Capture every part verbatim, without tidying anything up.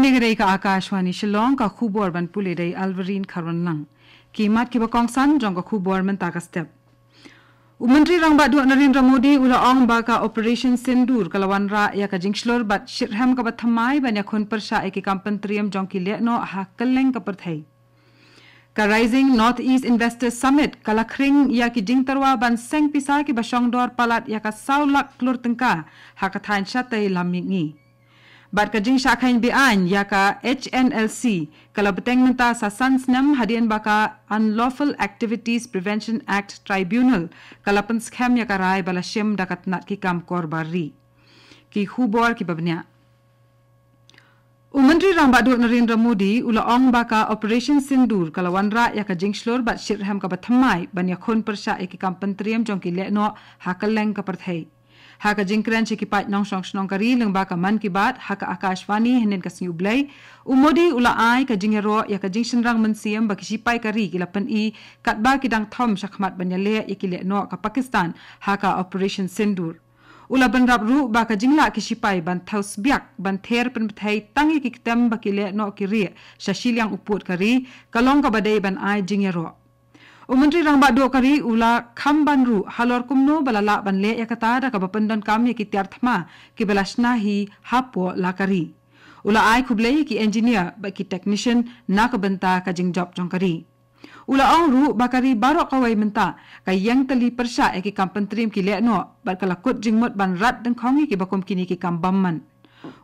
Ka dei ka Akashvani Shillong, ka khubor ban pule da i Alvarine Kharwanlang. Ki mat kiba kongsan jong ka khubor mynta ka step. U Myntri Rangbah Duh Narendra Modi u la ong ba ka Operation Sindoor ka la wanrah ïa ka jingshlur bad shitrhem kaba thymmai ban ïakhun pyrshah ïa ki kam pyntriem jong ki lehnoh ha kylleng ka pyrthei. Ka Rising Northeast Investors Summit ka la khring ïa ki jingtyrwa ban seng pisa kiba shong dor palat ïa ka saw lak klur tyngka ha ka thaiñ shatei lam mihngi. Bad ka jingshah kheiñ be-aiñ ïa ka H N L C ka la bteng mynta sa san snem hadien ba ka Unlawful Activities Prevention Act Tribunal ka la pynskhem ïa ka rai ba la shim da ka tnat ki kam kor bar ri. Ki khubor kiba bniah. U Myntri Rangbah Duh Narendra Modi u la ong ba ka Operation Sindoor ka la wanrah ïa ka jingshlur bad shitrhem kaba thymmai ban ïakhun pyrshah ïa ki kam pyntriem jong ki lehnoh ha kylleng ka pyrthei. Ha ka jingkren sha ki paid nongshong shnong ka ri lyngba ka Mann Ki Baat ha ka Akashvani hynnin ka sngi U Blei, u Modi u la ai ka jingïaroh ïa ka jingshynrang mynsiem ba ki shipai ka ri ki la pyni katba ki dang thom shakhmat ban ïaleh ïa ki lehnoh ka Pakistan ha ka Operation Sindoor. U la bynrap ruh ba ka jinglah ki shipai ban thew sbiak ban ther pynbthei tang ïa ki ktem ba ki lehnoh ki rieh sha shiliang u pud ka ri ka long kaba dei ban ai jingïaroh. U Myntri Rangbah Duh ka ri u la kham ban ruh halor kumno ba la lah ban leh ïa kata da kaba pyndonkam ïa ki tiar thma kiba la shna hi hapoh la ka ri. U la ai khublei ïa ki engineer bad ki technician na ka bynta ka jingjop jong ka ri. U la ong ruh ba ka ri baroh kawei mynta ka ïeng tylli pyrshah ïa ki kam pyntriem ki lehnoh bad ka la kut jingmut ban rat dyngkhong ïa kiba kum kine ki kam bymman.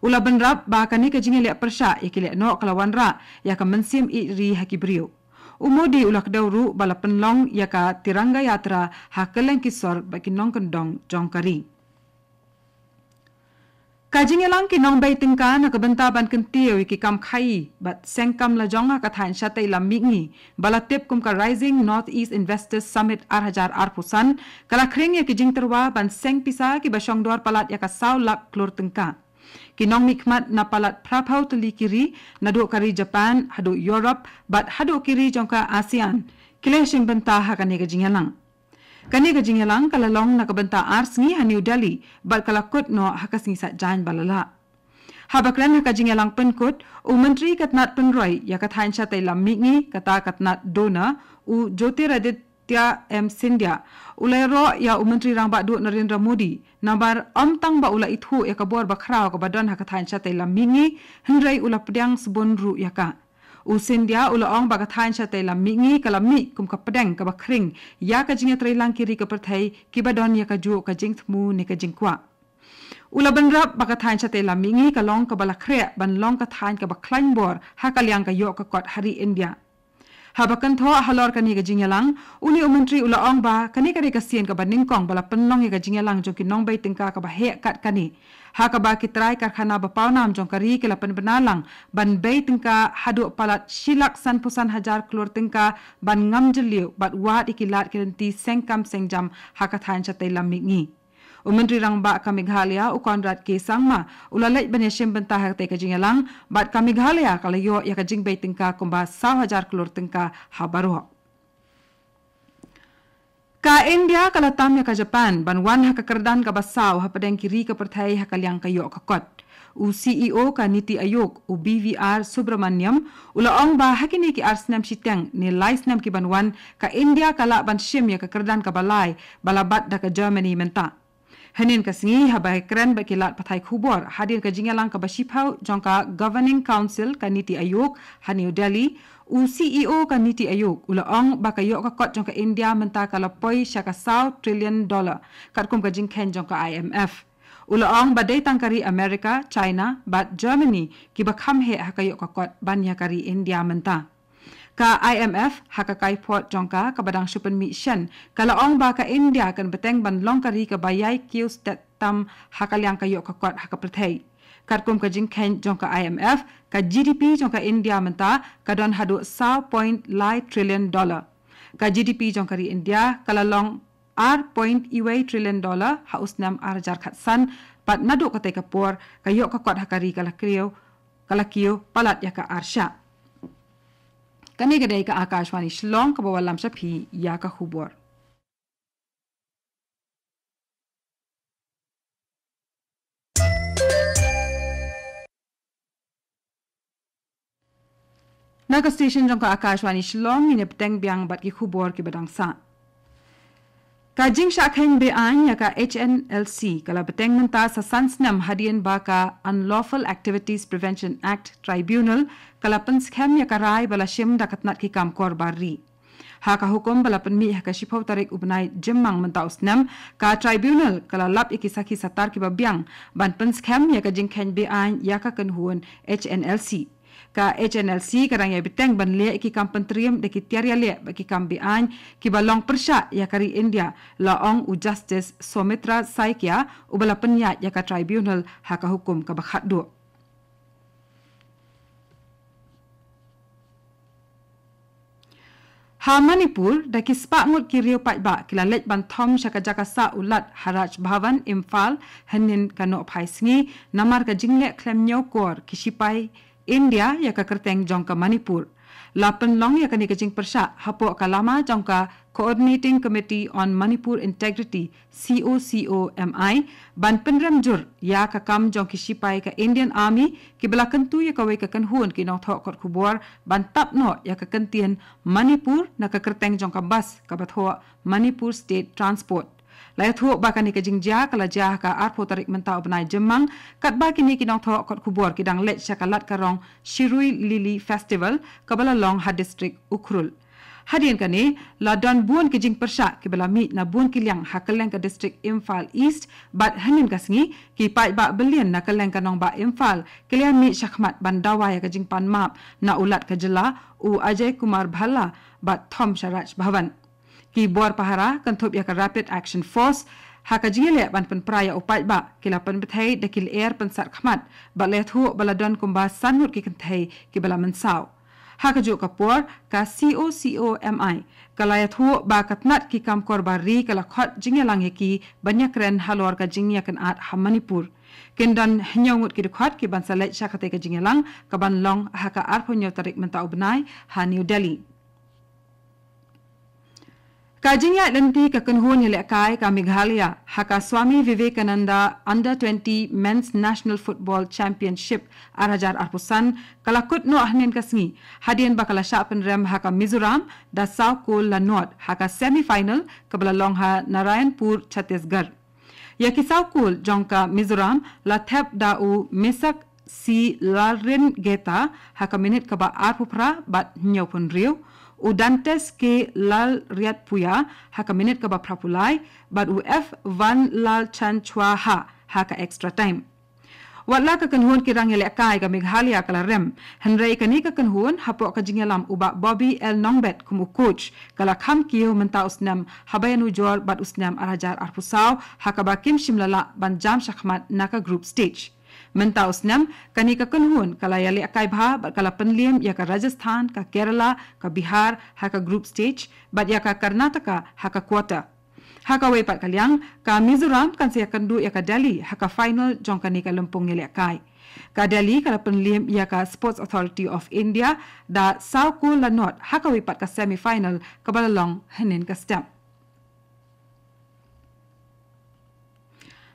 U la bynrap ba kane ka jingïaleh pyrshah ïa ki lehnoh ka la wanrah ïa ka mynsiem ïeit ri ha ki briew. U Modi u la kdew ruh ba la pynlong ïa ka Tiranga Yatra ha kylleng ki sor bad ki nongkyndong jong ka ri. Ka jingïalang ki nongbei tyngka na ka bynta ban kyntiew ïa ki kam khaïi bad seng kam lajong ha ka thaiñ shatei lam mihngi ba la tip kum ka Rising Northeast Investors Summit ar hajar arphew san ka la khring ïa ki jingtyrwa ban seng pisa kiba shong dor palat ïa ka saw lak klur tyngka. Ki nongmihkhmat na palat phraphew tylli ki ri, naduh ka ri Japan haduh Europe bad haduh ki ri jong ka ASEAN, ki la shim bynta ha kane ka jingïalang. Kane ka jingïalang ka la long na ka bynta ar sngi ha New Delhi bad ka la kut noh ha ka sngi Saitjaiñ ba la lah. Haba kren ha ka jingïalang pynkut, u Myntri ka tnat pynroi ïa ka thaiñ shatei lam mihngi, kata ka tnat DoNER, u Jyotiraditya M Scindia u la ïaroh ïa u Myntri Rangbah Duh Narendra Modi namar ym tang ba u la ithuh ïa ka bor bakhraw kaba don ha ka thaiñ shatei lam mihngi, hynrei u la pdiang sbun ruh ïa ka. U Scindia u la ong ba ka thaiñ shatei lam mihngi ka la mih kum ka pdeng kaba khring ïa ka jingïatreilang ki ri ka pyrthei kiba don ïa kajuh ka jingthmu ne ka jingkwah. U la bynrap ba ka thaiñ shatei lam mihngi ka long kaba la khreh ban long ka thaiñ kaba khlaiñ bor ha ka liang ka ïoh ka kot ha ri India. Haba kynthoh halor kane ka jingïalang, une u Myntri u la ong ba kane ka dei ka sien kaba nyngkong ba la pynlong ïa ka jingïalang jong ki nongbei tyngka kaba heh kat kane, ha kaba ki trai karkhana ba pawnam jong ka ri ki la pynbna lang ban bei tyngka haduh palat shi lak sanphew san hajar klur tyngka ban ngam jylliew bad wad ïa ki lad ki lynti seng kam seng jam ha ka thaiñ shatei lam mihngi. U Myntri Rangbah ka Meghalaya, u Conrad K Sangma, u la leit ban ïashim bynta ha katei ka jingïalang bad ka Meghalaya ka la ïoh ïa ka jingbei tyngka kumba saw hajar klur tyngka ha baroh. Ka India ka la tam ïa ka Japan ban wan ha ka kyrdan kaba saw hapdeng ki ri ka pyrthei ha ka liang ka ïoh ka kot. U C E O ka NITI Aayog, u B V R Subramanian, u la ong ba ha kine ki ar snem shiteng ne lai snem ki ban wan, ka India ka lah ban shim ïa ka kyrdan kaba lai ba la bat da ka Germany mynta. Hynnin ka sngi haba kren bad ki lad pathai khubor hadien ka jingïalang kaba shiphew jong ka Governing Council ka NITI Aayog ha New Delhi, u C E O ka NITI Aayog u la ong ba ka ïoh ka kot jong ka India mynta ka la poi sha ka saw trillion dollar katkum ka jingkheiñ jong ka I M F. U la ong ba dei tang ka ri America, China bad Germany kiba kham heh ha ka ïoh ka kot ban ïa ka ri India mynta. Ka I M F ha ka kaiphod jong ka kaba dang shu pynmih shen ka la ong ba ka India kan bteng ban long ka ri kaba ïai kiew stet tam ha ka liang ka ïoh ka kot ha ka pyrthei. Katkum ka jingkheiñ jong ka I M F, ka G D P jong ka India mynta ka don haduh saw point lai trillion dollar. Ka G D P jong ka ri India ka la long ar point iwei trillion dollar ha u snem ar hajar khatsan, bad naduh katei ka por ka ïoh ka kot ha ka ri ka la kiew, ka la kiew palat ïa ka ar shah. Kane ka dei ka Akashvani Shillong kaba wallam sha phi ïa ka khubor. Na ka station jong ka Akashvani Shillong, ngin ïa bteng biang bad ki khubor kiba dang sah. Ka jingshah kheiñ be-aiñ ïa ka H N L C ka la bteng mynta sa san snem hadien ba ka Unlawful Activities Prevention Act Tribunal ka la pynskhem ïa ka rai ba la shim da ka tnat ki kam kor bar ri. Ha ka hukum ba la pynmih ha ka shiphew tarik u bnai Jymmang mynta u snem, ka tribunal ka la lap ïa ki sakhi satar kiba biang ban pynskhem ïa ka jingkheiñ be-aiñ ïa ka kynhun H N L C. Ka H N L C ka dang ïai bteng ban leh ïa ki kam pyntriem da ki tiar ïaleh bad ki kam be-aiñ kiba long pyrshah ïa ka ri India, la ong u Justice Soumitra Saikia, uba la pynïaid ïa ka tribunal ha ka hukum kaba khatduh. Ha Manipur, da ki spah ngut ki riew paidbah ki la leit ban thom sha ka jaka sah u Lat ha Raj Bhavan, Imphal, hynnin ka nohphai sngi, namar ka jingleh khlem ñiewkor ki shipai India ïa ka kyrteng jong ka Manipur. La pynlong ïa kane ka jingpyrshah hapoh ka lama jong ka Coordinating Committee on Manipur Integrity, C O C O M I, ban pynrem jur ïa ka kam jong ki shipai ka Indian Army, kiba la kyntu ïa kawei ka kynhun ki nongthoh kot khubor ban tap noh ïa ka kyntien Manipur na ka kyrteng jong ka bus kaba thoh Manipur State Transport. La ïathuh ba kane ka jingjia ka la jia ha ka arphew tarik mynta u bnai Jymmang, katba kine ki nongthoh kot khubor ki dang leit sha ka lad ka rong Shirui Lily Festival, kaba la long ha district Ukhrul. Hadien kane, la don bun ki jingpyrshah kiba la mih na bun ki liang ha kylleng ka district Imphal East, bad hynnin ka sngi, ki paidbah byllian na kylleng ka nongbah Imphal ki la mih shakhmat ban dawa ïa ka jingpan map na u Lat ka jylla, u Ajay Kumar Bhalla, bad thom sha Raj Bhavan. Ki bor pahara kynthup ïa ka Rapid Action Force, ha ka jingïaleh ban pynpra ïa u paidbah, ki la pynbthei da ki lyer pynsat khmat, bad la ïathuh ba la don kumba san ngut ki kynthei kiba la mynsaw. Ha kajuh ka por, ka C O C O M I ka la ïathuh ba ka tnat ki kam kor bar ri ka la khot jingïalang ïa ki ban ïakren halor ka jingïakynad ha Manipur. Kin don hynñiew ngut ki dkhot kiban sa leit sha katei ka jingïalang kaban long ha ka arphew hynñiew tarik mynta u bnai ha New Delhi. Ka jingïaid lynti ka kynhun ïalehkai ka Meghalaya ha ka Swami Vivekananda Under twenty Men's National Football Championship ar hajar arphew san ka la kut noh hynnin ka sngi, hadien ba ka la shah pynrem ha ka Mizoram da saw kol la nod ha ka semi final kaba la long ha Narayanpur, Chhattisgarh. Ïa ki saw kol jong ka Mizoram la thep da u Mesak C Lalriengeta ha ka minit kaba arphew phra bad hynñiewphew hynriew, u Dantes K Lalriatpuia ha ka minit kaba phraphew lai, bad u F Vanlalchanchuaha ha ka extra time. Wat la ka kynhun ki rangïalehkai ka Meghalaya ka la rem, hynrei kane ka kynhun hapoh ka jingïalam u Bah Bobby L Nongbet kum u coach ka la kham kiew mynta u snem haba ïanujor bad u snem ar hajar arphew saw, ha kaba kim shym la lah ban jam shakhmat na ka group stage. Mynta u snem, kane ka kynhun ka la ïalehkai bha bad ka la pynliem ïa ka Rajasthan, ka Kerala, ka Bihar ha ka group stage, bad ïa ka Karnataka ha ka quarter. Ha kawei pat ka liang, ka Mizoram kan sa ïakynduh ïa ka Delhi ha ka final jong kane ka lympung ïalehkai. Ka Delhi ka la pynliem ïa ka Sports Authority of India da saw kol la nod ha kawei pat ka semi final kaba la long hynnin ka step.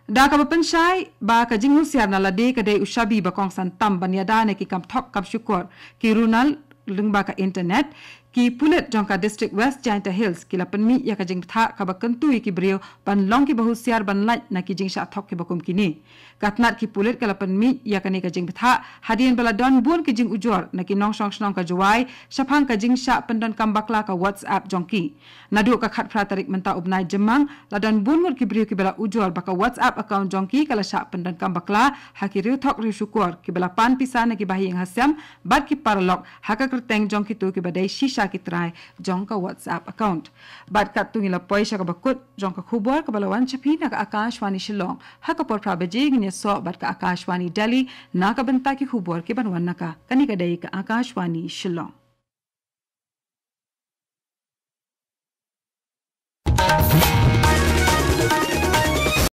Da kaba pynshai ba ka jinghusiar na lade ka dei u shabi ba kongsan tam ban ïada na ki kam thok kam shukor, ki runal lyngba ka internet, ki pulit jong ka District West Jaintia Hills ki la pynmih ïa ka jingbthah kaba kyntu ïa ki briew ban long kiba husiar ban lait na ki jingshah thok kiba kum kine. Ka tnat ki pulit ka la pynmih ïa kane ka jingbthah hadien ba la don bun ki jingujor na ki nongshong shnong ka Jowai shaphang ka jingshah pyndonkam bakla ka WhatsApp jong ki. Naduh ka khatphra tarik mynta u bnai Jymmang, la don bun ngut ki briew kiba la ujor ba ka WhatsApp account jong ki ka la shah pyndonkam bakla ha ki riew thok riew shukor, kiba la pan pisa na ki bahaïing hasem bad ki paralok ha ka kyrteng jong kito kiba dei shisha ki trai jong ka WhatsApp account. Bad katto ngi la poi sha kaba kut jong ka khubor kaba la wan sha phi na ka Akashvani Shillong. Ha ka por phra baje ngin ïasoh bad ka Akashvani Delhi na ka bynta ki khubor kiban wan na ka. Kane ka dei ka Akashvani Shillong.